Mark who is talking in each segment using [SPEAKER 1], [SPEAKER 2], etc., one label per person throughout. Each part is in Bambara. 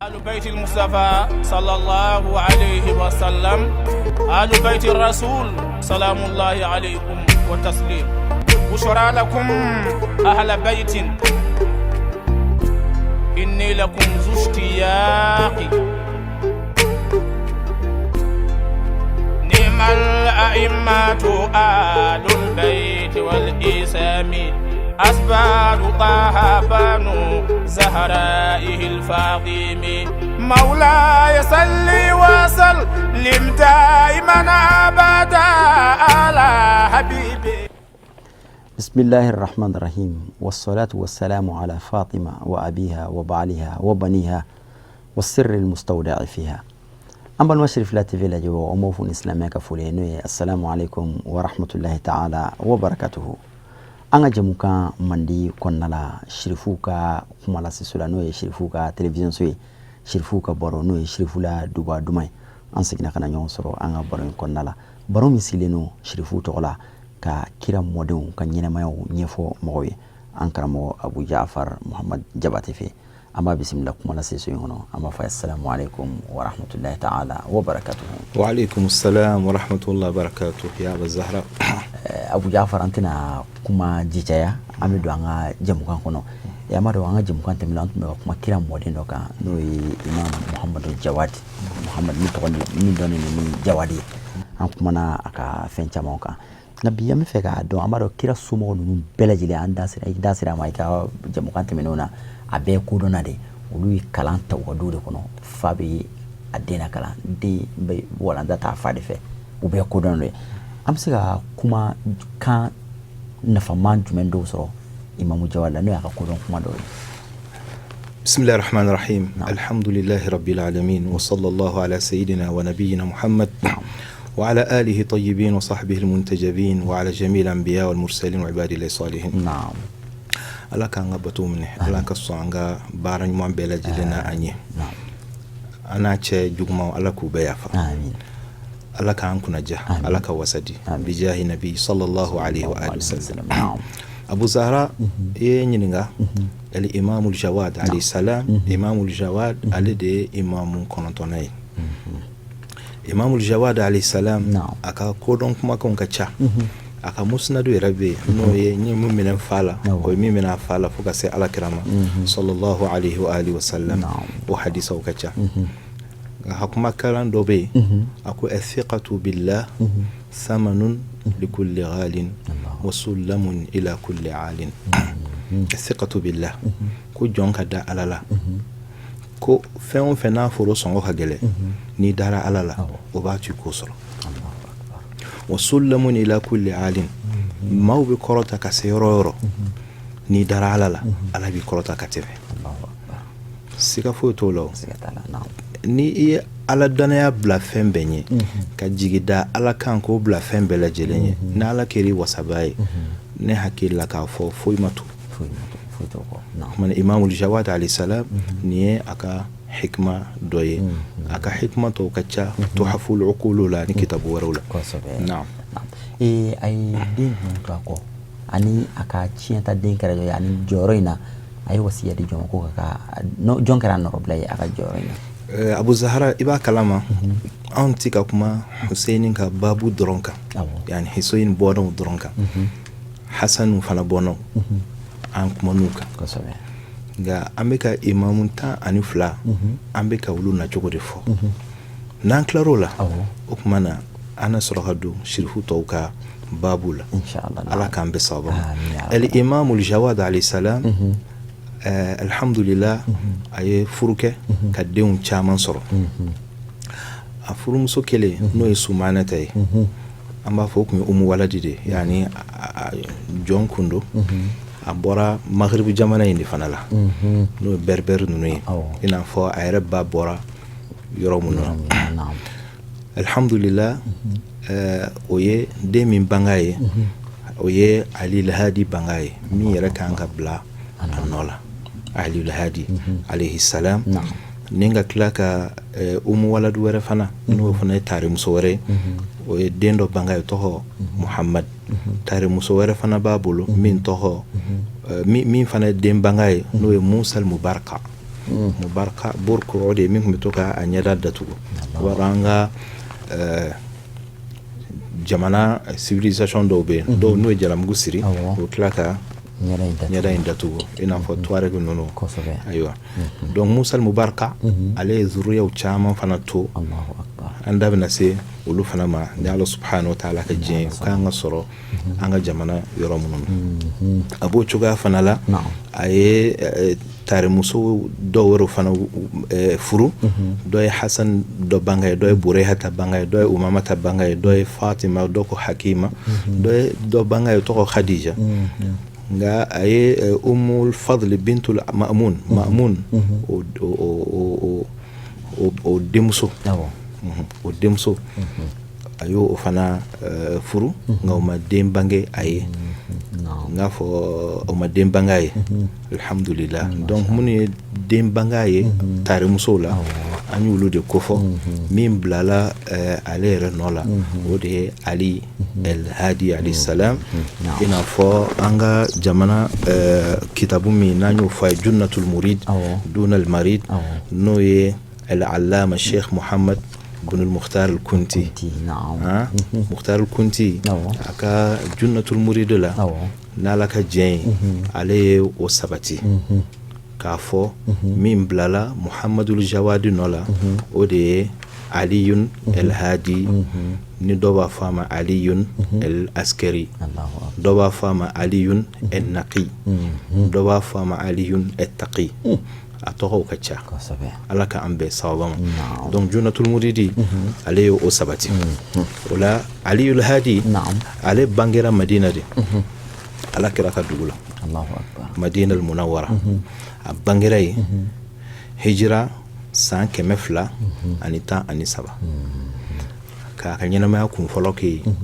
[SPEAKER 1] أهل بيت المصطفى صلى الله عليه وسلم، أهل بيت الرسول، سلام الله عليكم وتسليم. بشرى لكم أهل بيت، إني لكم ذو اشتياق. نعم الأئمة آل البيت والإسام، أسبال طه بنو زهرائه الفاطم. مولاي صل وسلم دائما أبدا على حبيبي.
[SPEAKER 2] بسم الله الرحمن الرحيم، والصلاة والسلام على فاطمة وأبيها وبعلها وبنيها والسر المستودع فيها. An balima Cherifila TV lajɛbagaw, an b'aw fo ni silamɛya ka foli ye, n'o ye assalamu alaikum wa rahmatullahi ta'ala wa barakatuhu. An ka jɛmukan mandi kɔnɔna la, Cherifuw ka kumalasiso la, n'o ye Cherifuw ka télévision so ye, Cherifuw ka baro, n'o ye Cherifula duba duman ye, an seginna ka na ɲɔgɔn sɔrɔ an ka baro in kɔnɔna la, baro min sigilen don Cherifuw tɔgɔ la ka kira mɔdenw ka ɲɛnamayaw ɲɛfɔ mɔgɔw ye. An karamɔgɔ Abu Jafar Muhammad Jabate fɛ, an b'a bisimila kuma lase so in kɔnɔ. An b'a fɔ assalamu alaikum wa rahmatullahi ta'ala wa barakatuhu.
[SPEAKER 3] Wa alaikum salam wa rahmatullahi wa barakatuh ya Aba Zahra.
[SPEAKER 2] Abu Jafar, an tɛna kuma jicaya, an bɛ don an ka jɛmukan kɔnɔ. An b'a dɔn an ka jɛmukan tɛmɛna, an tun bɛ ka kuma kira mɔden dɔ kan, n'o ye Imam Muhammadu Jawad Muhammad, min tɔgɔ min dɔnnen don ni Jawadi ye. An kumana a ka fɛn caman kan, nka bi an bɛ fɛ k'a dɔn, an b'a dɔn kira somɔgɔw ninnu bɛɛ lajɛlen, an da sera, i da sera a ma i ka jɛmukan tɛmɛnenw na, a bɛɛ kodɔnna de. Olu ye kalan ta u ka du de kɔnɔ. Fa bɛ a den na kalan, den bɛ walanda ta fa de fɛ, u bɛɛ kodɔn de. An bɛ se ka kuma kan nafaman jumɛn dɔw sɔrɔ Imamu Jawad la, n'o y'a ka kodɔn kuma dɔw ye?
[SPEAKER 3] بسم الله الرحمن الرحيم، الحمد لله رب العالمين، وصلى الله على سيدنا ونبينا محمد وعلى آله طيبين وصحبه المنتجبين وعلى جميع الأنبياء والمرسلين وعباد الله الصالحين. Ala k'an ka bato minɛ, Ala ka sɔn an ka baara ɲuman bɛɛ lajɛlen na an ye. An n'a cɛ jugumanw, Ala k'u bɛɛ yafa. Ala k'an kunnaja, Ala ka wasa di bijahi nabi sallallahu alaihi wa alihi wasallam. Abu Zahra, i ye ɲininka ali Imamul Jawad alayhi salam. Imamul Jawad, ale de ye imamu 9nan ye. Imamul Jawad alayhi salam, a ka kodɔn kumakanw ka ca. A ka musnadu yɛrɛ bɛ yen, n'o ye n ye mun minɛ fa la, o ye min minɛ a fa la fo ka se Ala kira ma sallallahu alaihi wa alihi wasallam, o hadisaw ka ca. Nka a kumakalan dɔ bɛ yen, a ko: athiqatu billah thamanun likulli ghalin wa sullamun ila kulli alin. Athiqatu billah, ko jɔn ka da Ala la, ko fɛn o fɛn n'a foro sɔngɔ ka gɛlɛn, n'i dara Ala la, o b'a to i k'o sɔrɔ. Wa sullamun ila kulli alin, maaw bɛ kɔrɔta ka se yɔrɔ o yɔrɔ, n'i dara Ala la, Ala b'i kɔrɔta ka tɛmɛ. Siga foyi t'o la o. Ni i ye Ala danaya bila fɛn bɛɛ ɲɛ, ka jigi da Ala kan k'o bila fɛn bɛɛ lajɛlen ye, ni Ala kɛra i wasaba ye, ne hakili la k'a fɔ foyi ma to. Kumana Imamul Jawad alayhi salam, nin ye a ka hikma dɔ ye. A ka hikma tɔw ka ca Tuhaful Uqulu la ni kitabu wɛrɛw la. Naam.
[SPEAKER 2] A ye den jumɛn to a kɔ, ani a ka tiɲɛta den kɛra jɔn ye, ani jɔyɔrɔ in na a ye wasiya di jɔn ma ko ka jɔn kɛra a nɔrɔbila ye a ka jɔyɔrɔ in na?
[SPEAKER 3] Abu Zahara, i b'a kalama, anw ti ka kuma Huseini ka babu dɔrɔn kan, yani Huseini bɔnnaw dɔrɔn kan. Hasanu fana bɔnnaw, an kuman'u kan. Nka an bɛ ka imamu 12, an bɛ ka olu nacogo de fɔ. N'an tilar'o la, o tuma na an na sɔrɔ ka don sirifu tɔw ka babu la. Ala k'an bɛɛ sababu ma. Al Imamul Jawad alayhi salam, alhamdulillah, a ye furu kɛ ka denw caman sɔrɔ. A furumuso kelen, n'o ye Sumanata ye, an b'a fɔ o tun ye umu waladi de, yani jɔn kun don. A bɔra Maghribi jamana in de fana la, n'o ye Berbère ninnu ye, i n'a fɔ a yɛrɛ ba bɔra yɔrɔ minnu na. Alhamdulillah, o ye den min banga ye, o ye Ali Lahadi banga ye, min yɛrɛ kan ka bila a nɔ la, Ali Lahadi alayhi salam. Ni ka tila ka umu waladu wɛrɛ fana, n'o fana ye tarimuso wɛrɛ ye, o ye den dɔ banga ye, tɔgɔ Muhammad. Tarimuso wɛrɛ fana b'a bolo min tɔgɔ, min fana ye den banga ye, n'o ye Musa Mubaraka. Mubaraka burku o de ye min tun bɛ to ka a ɲɛda datugu. I b'a dɔn, an ka jamana civilisation dɔw bɛ yen, dɔw n'u ye jalamugu siri, u bɛ tila ka ɲɛda in datugu, i n'a fɔ Tuareg ninnu. Ayiwa, donc Musa Mubaraka, ale ye zuriyaw caman fana to. An da bɛna se olu fana ma ni Ala subhanahu wa taala ka diɲɛ ye, k'an ka sɔrɔ an ka jamana yɔrɔ minnu na. A b'o cogoya fana la, a ye tarimuso dɔw wɛrɛ fana furu. Dɔ ye Hasan dɔ bange ye, dɔ ye Burehata bange ye, dɔ ye Umamata bange ye, dɔ ye Fatima, dɔ ko Hakima, dɔ ye dɔ bange ye tɔgɔ Khadija. Nka a ye Umul Fadli bintul Ma'mun, Ma'mun o denmuso, o denmuso, a y'o o fana furu, nka o ma den bange a ye. N k'a fɔ o ma den bange a ye, alhamdulillah. Donc minnu ye den bange a ye tarimusow la, an y'olu de kofɔ. Min bilala ale yɛrɛ nɔ la, o de ye Ali El Hadi alayhi salam. I n'a fɔ an ka jamana kitabu min n'an y'o fɔ a ye, Junnatul Murid Dunal Marid, n'o ye El Allama Sheikh Muhammad bin Mukhtar al-Kunti. Mukhtar al-Kunti, a ka Junnatul Murid la, n'Ala ka diɲɛ ye, ale ye o sabati k'a fɔ min bilala Muhammadul Jawadi nɔ la, o de ye Aliyun El Hadi. Ni dɔ b'a fɔ a ma Aliyun El Askari, dɔ b'a fɔ a ma Aliyun El Naqi, dɔ b'a fɔ a ma Aliyun El Taqi. A tɔgɔw ka ca. Ala ka an bɛn sababa ma. Donc Junnatul Muridi, ale ye o sabati. O la, Aliyul Hadi, ale bangera Madina de, Ala kira ka dugu la, Madina al Munawwara. A bangera yen hijira san 213, k'a ka ɲɛnamaya kun fɔlɔ kɛ yen,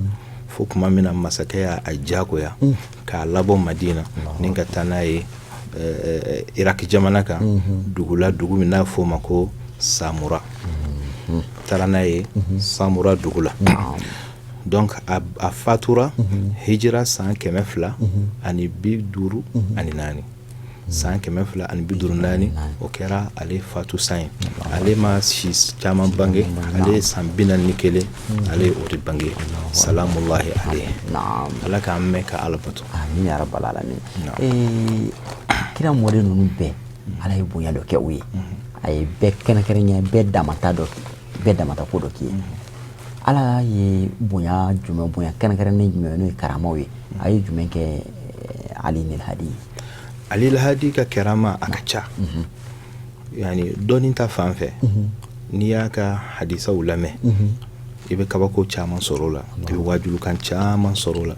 [SPEAKER 3] fo tuma min na masakɛ y'a jagoya k'a labɔ Madina ni ka taa n'a ye Iraki jamana kan, dugu la, dugu min n'a fɔ o ma ko Samura. Taara n'a ye Samura dugu la. Donc a fatura hijira san 254. San 254, o kɛra ale fatu san ye. Ale ma si caman bange, ale ye san 41, ale ye o de bange, salamulahi alayhi. Ala k'an mɛn ka Ala bato.
[SPEAKER 2] Amin ya rabbal alamin. Kira mɔden ninnu bɛɛ, Ala ye bonya dɔ kɛ u ye, a ye bɛɛ kɛrɛnkɛrɛnya, bɛɛ damata dɔ, bɛɛ damata ko dɔ k'i ye. Ala ye bonya jumɛn, bonya kɛrɛnkɛrɛnnen jumɛn, n'o ye karamaw ye, a ye jumɛn kɛ Ali Nil Hadi ye?
[SPEAKER 3] Ali Hadi ka karama, a ka ca. Yani dɔnni ta fan fɛ, n'i y'a ka hadisaw lamɛn, i bɛ kabako caman sɔrɔ o la, i bɛ wajulukan caman sɔrɔ o la.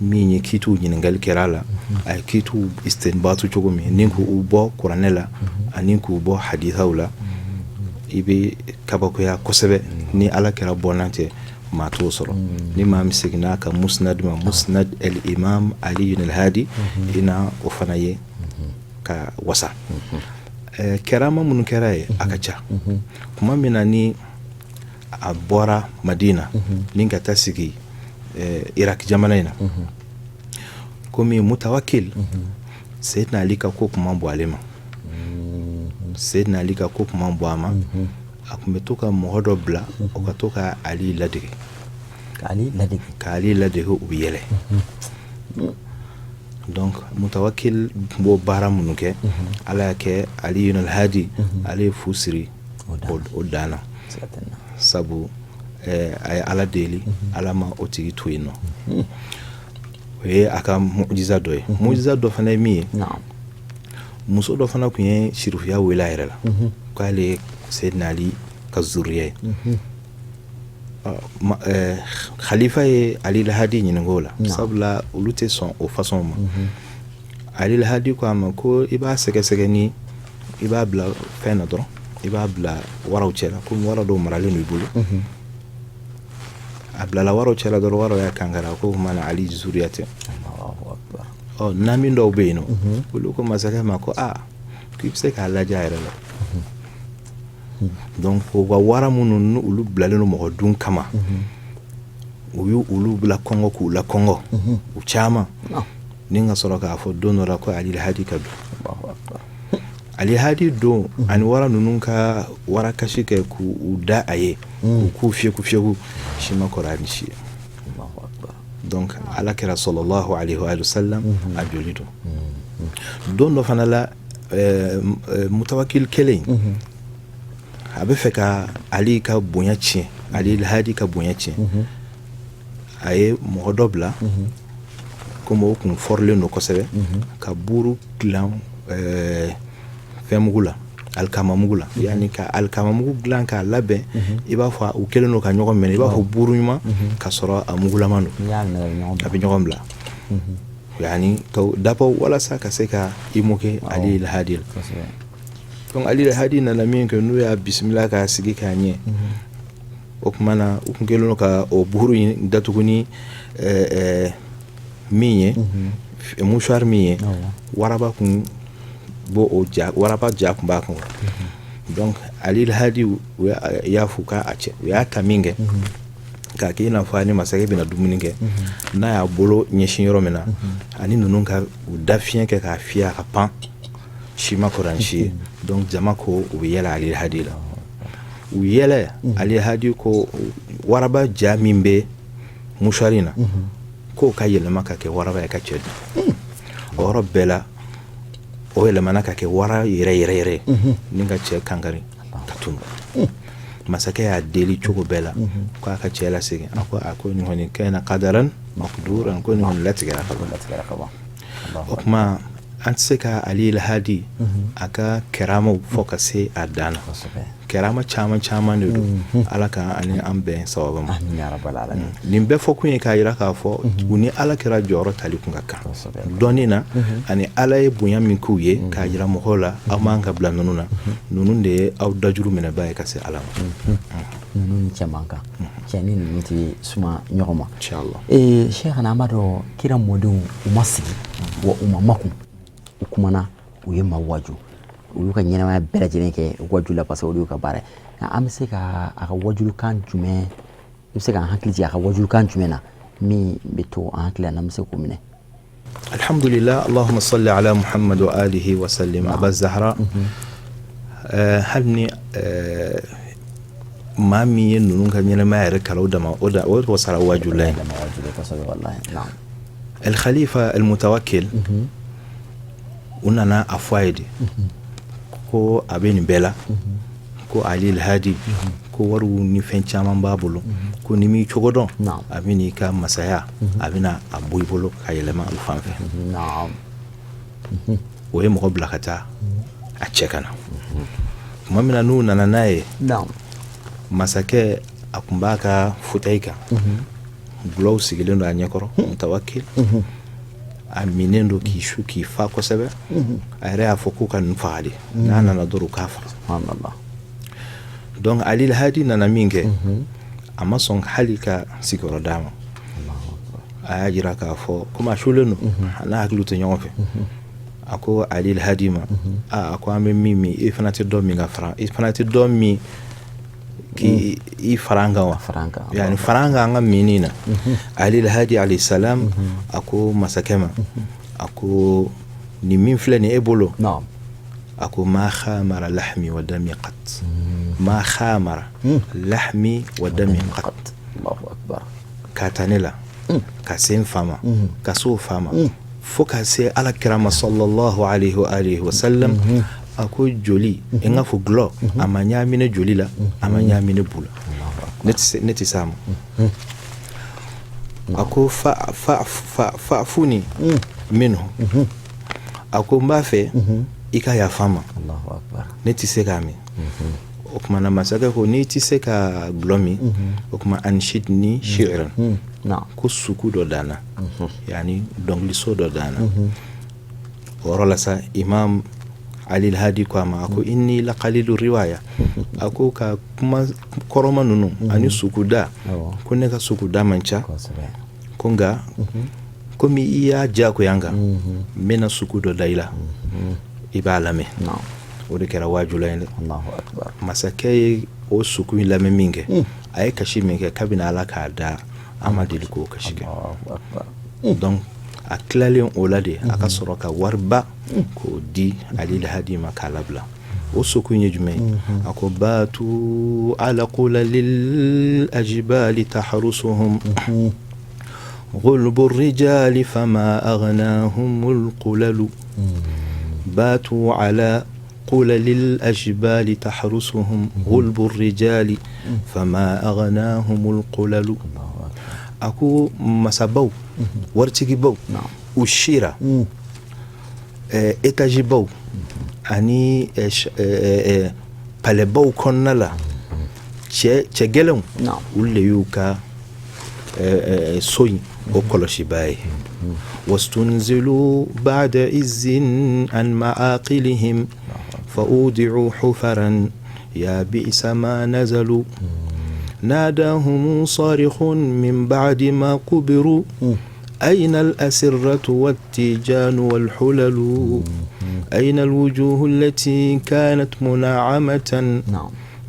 [SPEAKER 3] Min ye kitiw ɲininkali kɛra a la, a ye kitiw istinbatu cogo min ni k'u bɔ kuranɛ la ani k'u bɔ hadisaw la, i bɛ kabakoya kosɛbɛ. Ni Ala kɛra bɔnna cɛ, maa t'o sɔrɔ. Ni maa min seginna a ka musnad ma, Musnad el Imam Ali el Hadi, i na o fana ye ka wasa. Kɛrama minnu kɛra ye, a ka ca. Tuma min na ni a bɔra Madina ni ka taa sigi Irak jamana in na, komi Mutawakil, Seyidina Ali ka ko tun man bon ale ma. Seyidina Ali ka ko tun man bon a ma. A tun bɛ to ka mɔgɔ dɔ bila o ka to ka Ali ladege. Ka Ali ladege, u bɛ yɛlɛ. Donc Mutawakil tun b'o baara minnu kɛ, Ala y'a kɛ Ali el Hadi, ale ye fu siri o dan na, sabu a ye Ala deli, Ala ma o tigi to yen nɔ. O ye a ka mujiza dɔ ye. Mujiza dɔ fana ye min ye, muso dɔ fana tun ye sirifuya wele a yɛrɛ la k'ale ye Seyidina Ali ka zuriya ye. Khalifa ye Ali Hadi ɲininka o la, sabula olu tɛ sɔn o façon ma. Ali Hadi ko a ma ko i b'a sɛgɛsɛgɛ ni i b'a bila fɛn na dɔrɔn, i b'a bila waraw cɛ la, komi wara dɔw maralen don i bolo. A bilala waraw cɛ la dɔrɔn, waraw y'a kankari ko o tuma na Ali zuriya tɛ. Ɔ nami dɔw bɛ yen nɔ, olu ko masakɛ ma ko aa, k'i bɛ se k'a lajɛ a yɛrɛ la. Donc u ka wara minnu ni olu bilalen don mɔgɔ dun kama, u y'u olu bila kɔngɔ, k'u la kɔngɔ u caman, ni ka sɔrɔ k'a fɔ don dɔ la ko Ali Hadi ka don. Ali Hadi don ani wara ninnu ka warakasi kɛ k'u da a ye, k'u k'u fiyɛku fiyɛku, si ma kɔrɔ ni si ye. Donc ala kira sallallahu alaihi wa sallam a joli don. Don dɔ fana la, Mutawakil kelen a bɛ fɛ ka Ali ka bonya tiɲɛ, Ali Hadi ka bonya tiɲɛ. A ye mɔgɔ dɔ bila, komi o kun fɔrilen don kosɛbɛ, ka buuru dilan fɛnmugu la, alikamamugu la, yani ka alikamamugu dilan k'a labɛn, i b'a fɔ u kɛlen don ka ɲɔgɔn minɛ, i b'a fɔ buuru ɲuman, ka sɔrɔ a mugulama don, a bɛ ɲɔgɔn bila, yani ka dabɔ walasa ka se ka i moquer Ali Hadi la. Donc Ali Hadi nana min kɛ, n'u y'a bisimila k'a sigi k'a ɲɛ, o tuma na u kun kɛlen don ka o buuru in datugu ni min ye, mouchoir min ye, waraba kun b'o o ja, waraba ja kun b'a kun. Donc Ali Hadi u y'a fɔ k'a cɛ, u y'a ta min kɛ k'a kɛ i n'a fɔ ani masakɛ bɛna dumuni kɛ, n'a y'a bolo ɲɛsin yɔrɔ min na, ani ninnu ka u da fiɲɛ kɛ k'a fiyɛ, a ka pan, si ma kɔrɔ ni si ye. Donc jama ko u bɛ yɛlɛ Ali Hadi la, u yɛlɛ. Ali Hadi ko waraba ja min bɛ mouchoir in na, k'o ka yɛlɛma ka kɛ waraba ye ka cɛ dun. O yɔrɔ bɛɛ la, o yɛlɛmana ka kɛ wara yɛrɛ yɛrɛ yɛrɛ ni ka cɛ kankari ka tunu. Masakɛ y'a deli cogo bɛɛ la k'a ka cɛ lasegin. A ko nin kɔni kana qadaran maqduran, ko nin kɔni latigɛra ka ban. O tuma an tɛ se ka Ali Hadi a ka kɛramaw fɔ ka se a dan na. Kɛrama caman caman de don. Ala ka ani an bɛn sababa ma. Nin bɛɛ fɔ kun ye k'a jira k'a fɔ u ni ala kira jɔyɔrɔ tali kun ka kan dɔɔnin na, ani ala ye bonya min k'u ye k'a jira mɔgɔw la, aw man ka bila ninnu na, ninnu de ye aw dajuru minɛba ye ka se ala ma.
[SPEAKER 2] Ninnu ni cɛ man kan, cɛ ni ninnu tɛ suma ɲɔgɔn ma.
[SPEAKER 3] Inshallah.
[SPEAKER 2] Cheikh, an b'a dɔn kira mɔdenw u ma sigi wa u ma makun, u kumana, u ye maa waju, u y'u ka ɲɛnamaya bɛɛ lajɛlen kɛ waju la, parce que o de y'u ka baara ye. An bɛ se ka a ka wajulukan jumɛn, i bɛ se k'an hakili jigin a ka wajulukan jumɛn na min bɛ to an hakili la, n'an bɛ se k'o minɛ?
[SPEAKER 3] Alhamdulillah, allahumma salli ala Muhammad wa alihi wa sallim. Aba Zahra, hali ni maa min ye ninnu ka ɲɛnamaya yɛrɛ kalan, o dama o da o wasara wajula ye. El Khalifa El Mutawakkil, u nana a fɔ a ye de ko a bɛ nin bɛɛ la, ko Ali El Hadi ko wariw ni fɛn caman b'a bolo, ko ni m'i cogo dɔn, a bɛ n'i ka masaya, a bɛna a bɔ i bolo ka yɛlɛma u fan fɛ. O ye mɔgɔ bila ka taa a cɛ ka na. Tuma min na n'u nana n'a ye, masakɛ a kun b'a ka fauteuil kan, gulɔw sigilen don a ɲɛkɔrɔ. Mutawakil a minnen don k'i su k'i fa kosɛbɛ. A yɛrɛ y'a fɔ k'u ka nin faga de, n'a nana dɔrɔn u k'a faga. Donc Ali Hadi nana min kɛ, a ma sɔn hali ka sigiyɔrɔ d'a ma. A y'a jira k'a fɔ komi a sulen don, a n'a hakili tɛ ɲɔgɔn fɛ. A ko Ali Hadi ma, a ko an bɛ min min, i fana tɛ dɔ min ka fara, i fana tɛ dɔ min k'i i fara an kan wa, yani fara an kan an ka minni na. Ali Hadi alayhi salam a ko masakɛ ma, a ko nin min filɛ nin e bolo, a ko ma khamara lahmi wa dami qat, ma khamara lahmi wa dami qat. K'a ta ne la ka se n fa ma, ka se o fa ma, fo ka se ala kira ma sallallahu alayhi wa alihi wa sallam, a ko joli, n ka fɔ gulɔ, a ma ɲaamine joli la, a ma ɲaamine bu la, ne tɛ s'a ma. A ko fa'funi minhu, a ko n b'a fɛ i ka yafa n ma, ne tɛ se k'a min. O tuma na masakɛ ko n'i tɛ se ka gulɔ min, o tuma anshidni shi'ran, ko suku dɔ danna, yani dɔnkiliso dɔ danna. O yɔrɔ la sa, imam Ali Hadi ko a ma, a ko inni laqalilu riwaya, a ko ka kuma kɔrɔma ninnu ani sukuda, ko ne ka sukuda man ca, ko nka komi i y'a diyagoya n kan, n bɛna suku dɔ da i la, i b'a lamɛn. O de kɛra wajula ye dɛ. Masakɛ ye o suku in lamɛn min kɛ, a ye kasi min kɛ kabini ala k'a da, an ma deli k'o kasi kɛ. Donc A tilalen o la de, a ka sɔrɔ ka wariba k'o di Ali Lahadi ma k'a labila. O sokun ye jumɛn ye? A ko batu ala qulalil ajbali taharusuhum غلب الرجال فما أغناهم القلل باتوا على قلل الأجبال تحرسهم غلب الرجال فما أغناهم القلل. A ko masabaw, waritigibaw, u sira étagebaw ani palɛbaw kɔnɔna la, cɛ gɛlɛnw, olu de y'u ka so in o kɔlɔsibaa ye. Wastunzilu ba'da izzin an ma'aqilihim fa'udi'u hufaran ya bi'sa ma nazalu nadahum sarikhun min ba'di ma qubiru أين الأسرة والتيجان والحلل أين الوجوه التي كانت منعمة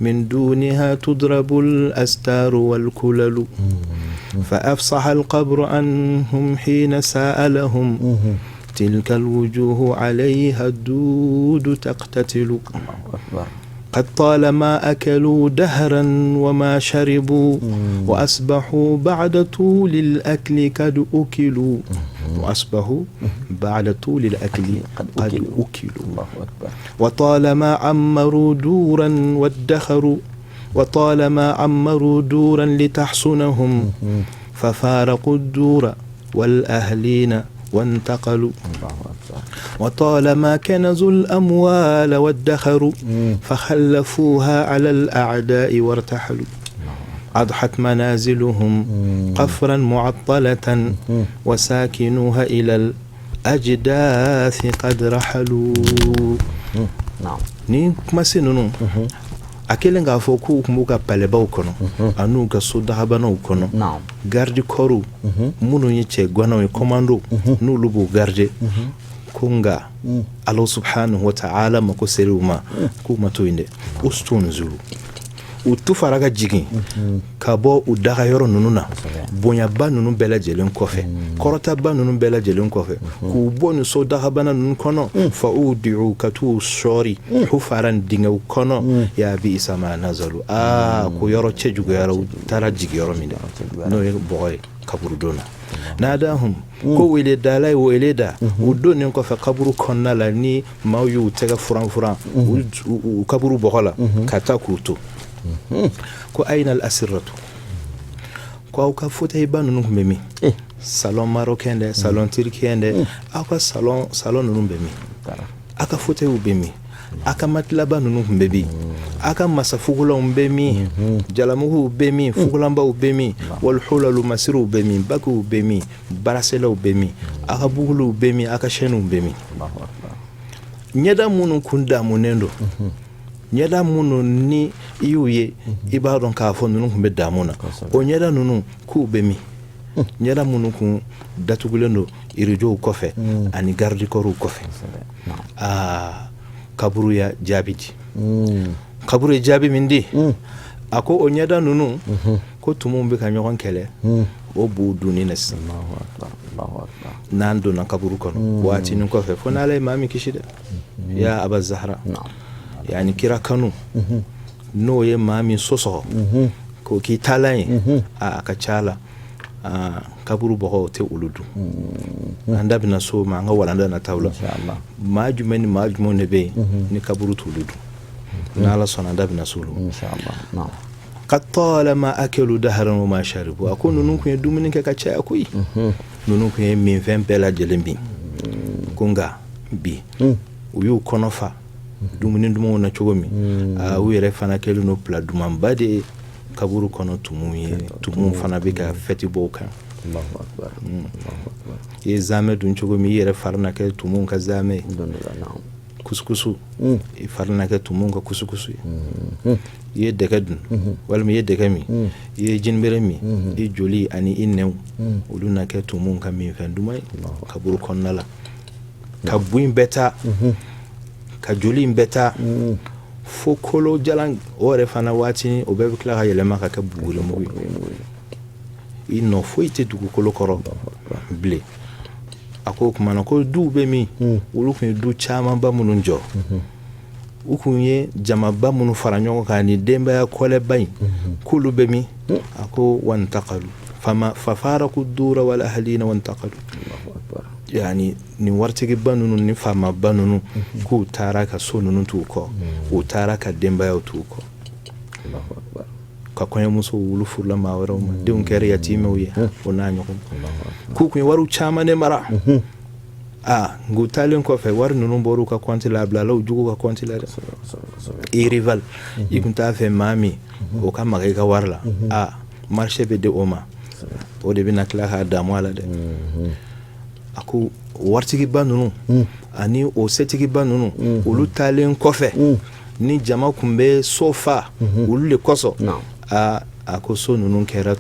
[SPEAKER 3] من دونها تضرب الأستار والكلل فأفصح القبر عنهم حين سألهم تلك الوجوه عليها الدود تقتتل قد طالما أكلوا دهرا وما شربوا وأصبحوا بعد طول الأكل قد أكلوا وأصبحوا بعد طول الأكل قد أكلوا.
[SPEAKER 2] الله أكبر.
[SPEAKER 3] وطالما عمروا دورا وادخروا وطالما عمروا دورا لتحصنهم ففارقوا الدور والأهلين وانتقلوا وطالما كنزوا الأموال وادخروا فخلفوها على الأعداء وارتحلوا أضحت منازلهم قفرا معطلة وساكنوها إلى الأجداث قد رحلوا. Ni kumasen ninnu, a kɛlen k'a fɔ k'u tun b'u ka palɛbaw kɔnɔ an'u ka so dagabanaw kɔnɔ, garde corps minnu ye cɛ ganaw ye, commando, n'olu b'u garder, ko nka Ala subhanahu wa ta'ala mako sera u ma, k'u ma to yen dɛ. Ustunzilu, u tufara ka jigin ka bɔ u daga yɔrɔ ninnu na, bonyaba ninnu bɛɛ lajɛlen kɔfɛ, kɔrɔtaba ninnu bɛɛ lajɛlen kɔfɛ, k'u bɔ nin so dagabana ninnu kɔnɔ, fa udiu, ka t'u sɔɔri hufaran, dingɛw kɔnɔ. Ya bi'sa ma nazalu, aa, ko yɔrɔ cɛ juguyara u taara jigin yɔrɔ min dɛ, n'o ye bɔgɔ ye kaburudon na. Nadahum, ko wele dala ye wele da u donnen kɔfɛ kaburu kɔnɔna la, ni maaw y'u tɛgɛ furan furan u kaburu bɔgɔ la ka taa k'u to, ko ayna al asirratu, ko aw ka fauteuil ninnu tun bɛ min? Salon marocain dɛ, salon turquien dɛ, aw ka salon ninnu bɛ min? Aw ka fauteuilw bɛ min? Aw ka matelasba ninnu tun bɛ min? Aw ka masafugulanw bɛ min? Jalamuguw bɛ min? Fugulanbaw bɛ min? Walhulalu, masiriw bɛ min? Baguew bɛ min? Braceletw bɛ min? Aw ka bouclew bɛ min? Aw ka chaînew bɛ min? Ɲɛda minnu kun damunen don, ɲɛda minnu ni i y'u ye, i b'a dɔn k'a fɔ ninnu tun bɛ damu na, o ɲɛda ninnu k'u bɛ min? Ɲɛda minnu kun datugulen don rideauw kɔfɛ ani garde corpsw kɔfɛ. Aa, kaburu ya jaabi di. Kaburu ye jaabi min di, a ko o ɲɛda ninnu, ko tumuw bɛ ka ɲɔgɔn kɛlɛ, o b'u dunni na sisan. N'an donna kaburu kɔnɔ waatinin kɔfɛ, fo n'Ala ye maa min kisi dɛ. Ya Aba Zahra, yani kira kanu, n'o ye maa min sɔsɔ k'o k'i taalan ye, a ka ca la kaburu bɔgɔw tɛ olu dun. An da bɛna s'o ma an ka walanda nataw la. Maa jumɛn ni maa jumɛn de bɛ yen ni kaburu t'olu dun? N'Ala sɔnna, an da bɛna s'olu ma. Qad talama akalu dahran wa ma sharibu, a ko ninnu tun ye dumuni kɛ ka caya koyi, ninnu tun ye minfɛn bɛɛ lajɛlen min, ko nka bi u y'u kɔnɔ fa dumuni dumanw na cogo min, u yɛrɛ fana kɛlen don plat dumanba de ye kaburu kɔnɔ, tumuw ye, tumuw fana bɛ ka fɛti bɔ kan. I ye zamɛ dun cogo min, i yɛrɛ fari na kɛ tumuw ka zamɛ ye. Kusukusu, i fari na kɛ tumuw ka kusukusu ye. I ye dɛgɛ dun walima i ye dɛgɛ min, i ye jinibere min, i joli ani i nɛnw, olu na kɛ tumuw ka minfɛn duman ye kaburu kɔnɔna la, ka bu in bɛɛ ta, ka joli in bɛɛ ta, fo kolo jalan o yɛrɛ fana waati, o bɛɛ bɛ tila ka yɛlɛma ka kɛ bugurimugu ye. I nɔ foyi tɛ dugukolo kɔrɔ bilen. A ko o tuma na ko duw bɛ min? Olu tun ye du camanba minnu jɔ, u tun ye jamaba minnu fara ɲɔgɔn kan ni denbaya kɔlɛba in, k'olu bɛ min? A ko wantakalu fama fafaraku dura wal ahlina wantakalu, yani nin waritigiba ninnu ni faamaba ninnu, k'u taara ka so ninnu t'u kɔ, u taara ka denbayaw t'u kɔ, ka kɔɲɔmuso olu furula maa wɛrɛw ma, denw kɛra yatimɛw ye, o n'a ɲɔgɔn. K'u tun ye wariw caman de mara. Aa, nk'u taalen kɔfɛ, wari ninnu bɔr'u ka kɔnti la, a bilala u jugu ka kɔnti la dɛ. I rival, i tun t'a fɛ maa min o ka maga i ka wari la, aa, marché bɛ di o ma, o de bɛna tila k'a damu a la dɛ. A ko waritigiba ninnu ani o setigiba ninnu, olu taalen kɔfɛ, ni jama tun bɛ so fa olu de kosɔn, aa, a ko so ninnu kɛra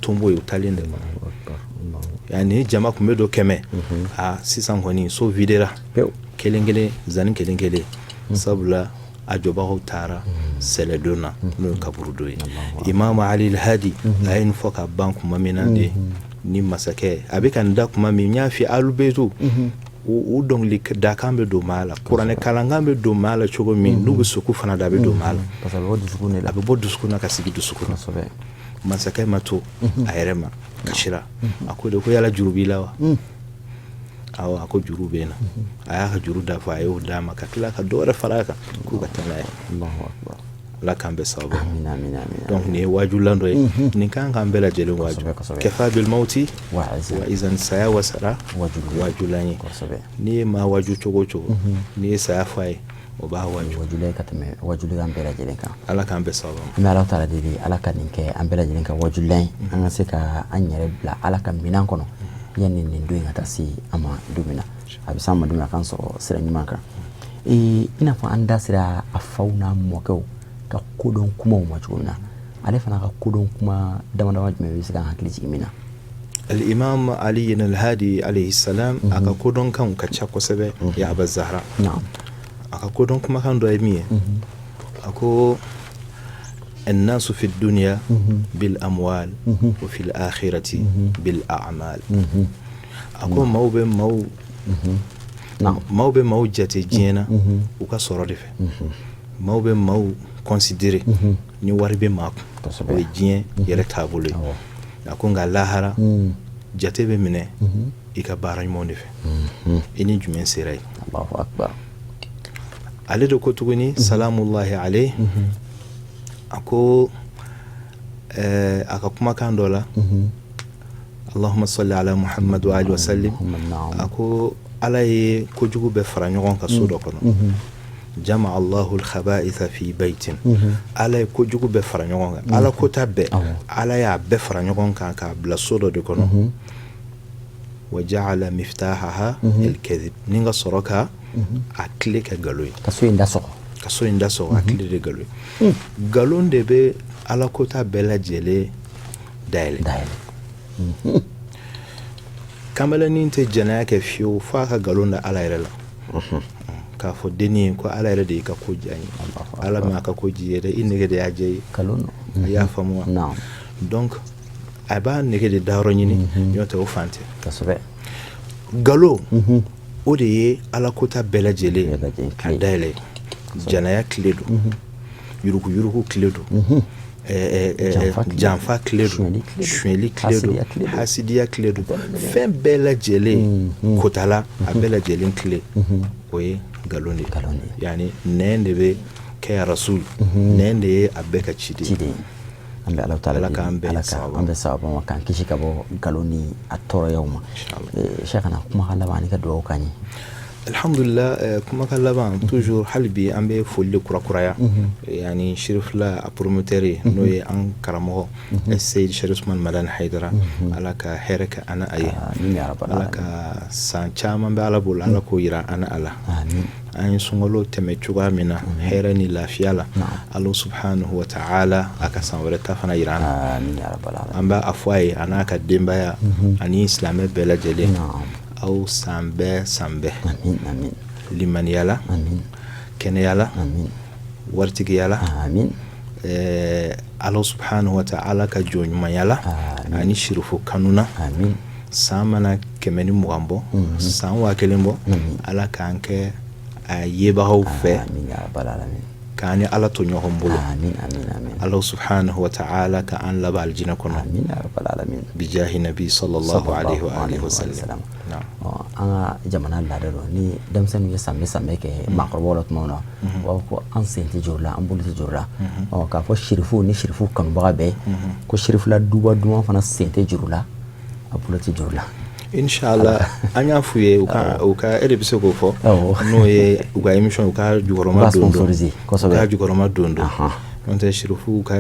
[SPEAKER 3] tombeau ye u taalen de ma. Yani jama tun bɛ don 100, aa, sisan kɔni so videra kelen kelen, zani kelen kelen, sabula a jɔbagaw taara sɛlɛdon na, n'o ye kaburudon ye. Imamu Ali Hadi a ye nin fɔ ka ban kuma min na de, ni masakɛ a bɛ ka nin da kuma min, n y'a fɔ alubetu u dɔnkili dakan bɛ don maa la, kuranɛ kalankan bɛ don maa la cogo min, n'u bɛ suku fana da, a bɛ don maa la, a bɛ bɔ dusukun na ka sigi dusukun na. Masakɛ ma to a yɛrɛ ma, kasira. A ko de ko yala juru b'i la wa? Awɔ, a ko juru bɛ n na. A y'a ka juru dafa, a y'o d'a ma, ka tila ka dɔ wɛrɛ fara a kan k'u ka taa n'a ye. Ala k'an bɛɛ sababu. Donc nin ye waajulan dɔ ye, nin kan k'an bɛɛ lajɛlen waaju. Kafa bil mawti wa izan, saya wasara waajulan ye. N'i ye maa waaju cogo o cogo, n'i ye saya fɔ a ye, o b'a waaju
[SPEAKER 2] ka tɛmɛ waajulikan bɛɛ lajɛlen kan.
[SPEAKER 3] Ala k'an bɛɛ sababu.
[SPEAKER 2] An bɛ Ala taala deli, Ala ka nin kɛ an bɛɛ lajɛlen ka waajulan ye, an ka se ka an yɛrɛ bila Ala ka minɛn kɔnɔ yanni nin don in ka taa se an ma don min na, a bɛ s'an ma don min na, k'an sɔrɔ sira ɲuman kan. I n'a fɔ an da sera a faw n'a mɔkɛw ka kodɔn kumaw ma cogo min na, ale fana ka kodɔn kuma dama dama jumɛn bɛ se k'an hakili jigin min na?
[SPEAKER 3] Al-Imam Ali al-Hadi alayhi salam, a ka kodɔnkanw ka ca kosɛbɛ ya Aba Zahra. A ka kodɔn kumakan dɔ ye min ye, a ko الناس في الدنيا بالأموال وفي الآخرة بالأعمال. A ko maaw bɛ maaw jate diɲɛ na u ka sɔrɔ de fɛ, maaw bɛ maaw considérer ni wari bɛ maa kun, o ye diɲɛ yɛrɛ taabolo ye. A ko nka lahara, jate bɛ minɛ i ka baara ɲumanw de fɛ, i ni jumɛn sera yen. Ale de ko tuguni, salamullahi alayhi, a ko a ka kumakan dɔ la, Allahumma salli ala Muhammad wa alihi wa sallim, a ko Ala ye kojugu bɛɛ fara ɲɔgɔn kan so dɔ kɔnɔ. Jama Allahu al-khaba'itha fi baytin. Ala ye kojugu bɛɛ fara ɲɔgɔn kan, Ala kota bɛɛ, Ala y'a bɛɛ fara ɲɔgɔn kan k'a bila so dɔ de kɔnɔ. Wa ja'ala miftahaha al-kadhib, ni ka sɔrɔ ka a clé kɛ nkalon ye.
[SPEAKER 2] Ka so in da sɔgɔ.
[SPEAKER 3] Ka so in da sɔgɔ, a clé de nkalon ye. Nkalon de bɛ Ala kota bɛɛ lajɛlen dayɛlɛ.
[SPEAKER 2] Dayɛlɛ.
[SPEAKER 3] Kamalennin tɛ jɛnɛya kɛ fiyewu f'a ka nkalon da Ala yɛrɛ la, k'a fɔ dennin ye ko Ala yɛrɛ de y'i ka ko diya n ye. Ala ma ka ko diya i ye dɛ, i nege de y'a diya i ye. I y'a faamu wa? Donc a b'a nege de dayɔrɔ ɲini, n'o tɛ o fan tɛ. Nkalon, o de ye Ala kota bɛɛ lajɛlen a dayɛlɛ. Jɛnɛya clé don, yuruguyurugu clé don, janfa clé don, sonyɛli clé don, hasidiya clé don, fɛn bɛɛ lajɛlen kotala, a bɛɛ lajɛlen clé o ye nkalon de ye. Yani nɛn de bɛ kɛ rasul, nɛn de ye a bɛɛ ka ciden.
[SPEAKER 2] An bɛ Ala taala
[SPEAKER 3] Ala k'an bɛn
[SPEAKER 2] Ala ka an bɛ sababu ma k'an kisi ka bɔ nkalon ni a tɔɔrɔyaw ma. Cheikhana, kumakan laban ani ka dugawu k'an ye.
[SPEAKER 3] Alhamdulillah, kumakan laban toujours, hali bi an bɛ foli de kurakuraya yani Sirifila a promoteur ye, n'o ye an karamɔgɔ Seyid Sherif Usman Madani Hayidara. Ala ka hɛrɛ kɛ an a ye, Ala ka san caman bɛ Ala bolo, Ala k'o yira an a la. An ye sunkalo tɛmɛ cogoya min na hɛrɛ ni lafiya la, Ala subhanahu wa ta'ala a ka san wɛrɛ ta fana yira an na. An b'a fɔ a ye, a n'a ka denbaya ani silamɛ bɛɛ lajɛlen, aw san bɛɛ, san bɛɛ limaniya la, kɛnɛya la, waritigiya la, Ala subhanahu wa ta'ala ka jɔn ɲumanya la ani sirifo kanu na. San mana 120 bɔ, san 1000 bɔ, Ala k'an kɛ a yebagaw fɛ, k'an ni Ala to ɲɔgɔn bolo. Ala subhanahu wa ta'ala ka an laban aljinɛ kɔnɔ, bijahi nabi sallallahu alaihi wa alihi wa sallam.
[SPEAKER 2] An ka jamana laada don, ni denmisɛnninw ye sanbɛ sanbɛ kɛ maakɔrɔbaw la tuma min na, u b'a fɔ ko an sen tɛ juru la, an bolo tɛ juru la. K'a fɔ sirifu ni sirifu kanubaga bɛɛ ko sirifula duba duman fana sen tɛ juru la, a bolo tɛ juru la.
[SPEAKER 3] Inshallah, an y'a f'u ye, u ka e de bɛ se k'o fɔ, n'o ye u ka émission, u ka jukɔrɔma don don, u ka jukɔrɔma don don. N'o tɛ sirifuw ka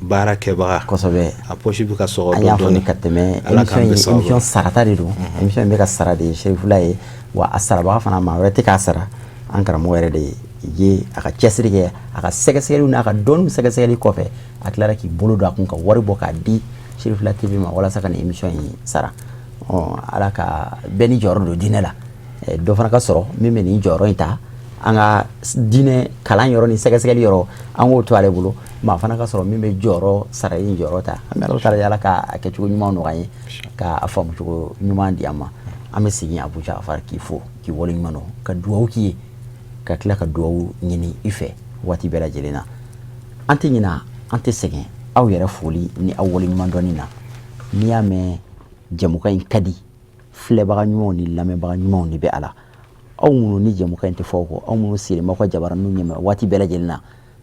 [SPEAKER 3] baara kɛbaga,
[SPEAKER 2] kosɛbɛ,
[SPEAKER 3] a poche bɛ ka sɔgɔ
[SPEAKER 2] dɔɔni. An y'a fɔ ka tɛmɛ, émission sarata de don, émission in bɛ ka sara de ye sirifula ye, wa a sarabaga fana maa wɛrɛ tɛ k'a sara, an karamɔgɔ yɛrɛ de ye a ka cɛsiri kɛ, a ka sɛgɛsɛgɛliw n'a ka dɔnniw sɛgɛsɛgɛli kɔfɛ, a tilara k'i bolo don a kun ka wari bɔ k'a di Sirifila TV ma walasa ka nin émission in sara. Ala ka bɛɛ ni jɔyɔrɔ don diinɛ la, dɔ fana ka sɔrɔ min bɛ nin jɔyɔrɔ in ta an ka diinɛ kalan yɔrɔ ni sɛgɛsɛgɛli yɔrɔ, an k'o to ale bolo. Maa fana ka sɔrɔ min bɛ jɔyɔrɔ sarali in jɔyɔrɔ ta. An bɛ Ala taala, Ala k'a kɛcogo ɲuman nɔgɔya an ye, k'a faamucogo ɲuman di an ma. An bɛ segin Abu Jafar k'i fo, k'i waleɲuman dɔn, ka dugawu k'i ye, ka tila ka dugawu ɲini i fɛ waati bɛɛ lajɛlen na. An tɛ ɲina, an tɛ sɛgɛn aw yɛrɛ foli ni aw waleɲuman dɔnni na. N'i y'a mɛn jɛmukan in ka di, filɛbaga ɲumanw ni lamɛnbaga ɲumanw de bɛ a la. Aw minnu ni jɛmukan in tɛ fɔ aw kɔ, aw minnu sigilen b'aw ka jabaraninw ɲɛma waati bɛɛ lajɛlen na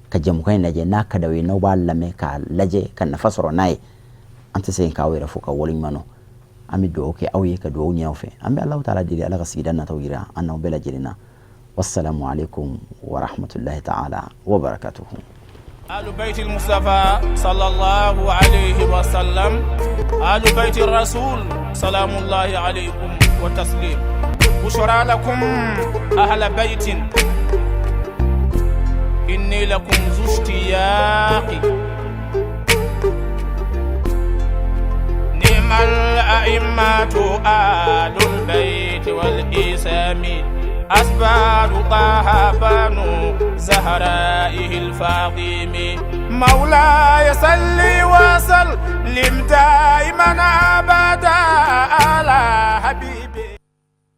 [SPEAKER 2] ka jɛmukan in lajɛ, n'a ka d'aw ye, n'aw b'a lamɛn k'a lajɛ ka nafa sɔrɔ n'a ye, an tɛ segin k'aw yɛrɛ fo ka waleɲuman dɔn. An bɛ dugawu kɛ aw ye, ka dugawu ɲini aw fɛ. An bɛ Alahu taala deli, Ala ka sigida nataw yira an n'aw bɛɛ lajɛlen na. Wassalamu alaikum wa rahmatullahi ta'ala wa barakatuhu.
[SPEAKER 1] آل بيت المصطفى صلى الله عليه وسلم، آل بيت الرسول سلام الله عليكم وتسليم. بشرى لكم أهل بيت، إني لكم ذو اشتياق. نعم الأئمة آل البيت والإسام، أسباب طه بنو زهرائه الفاطم. مولاي صلي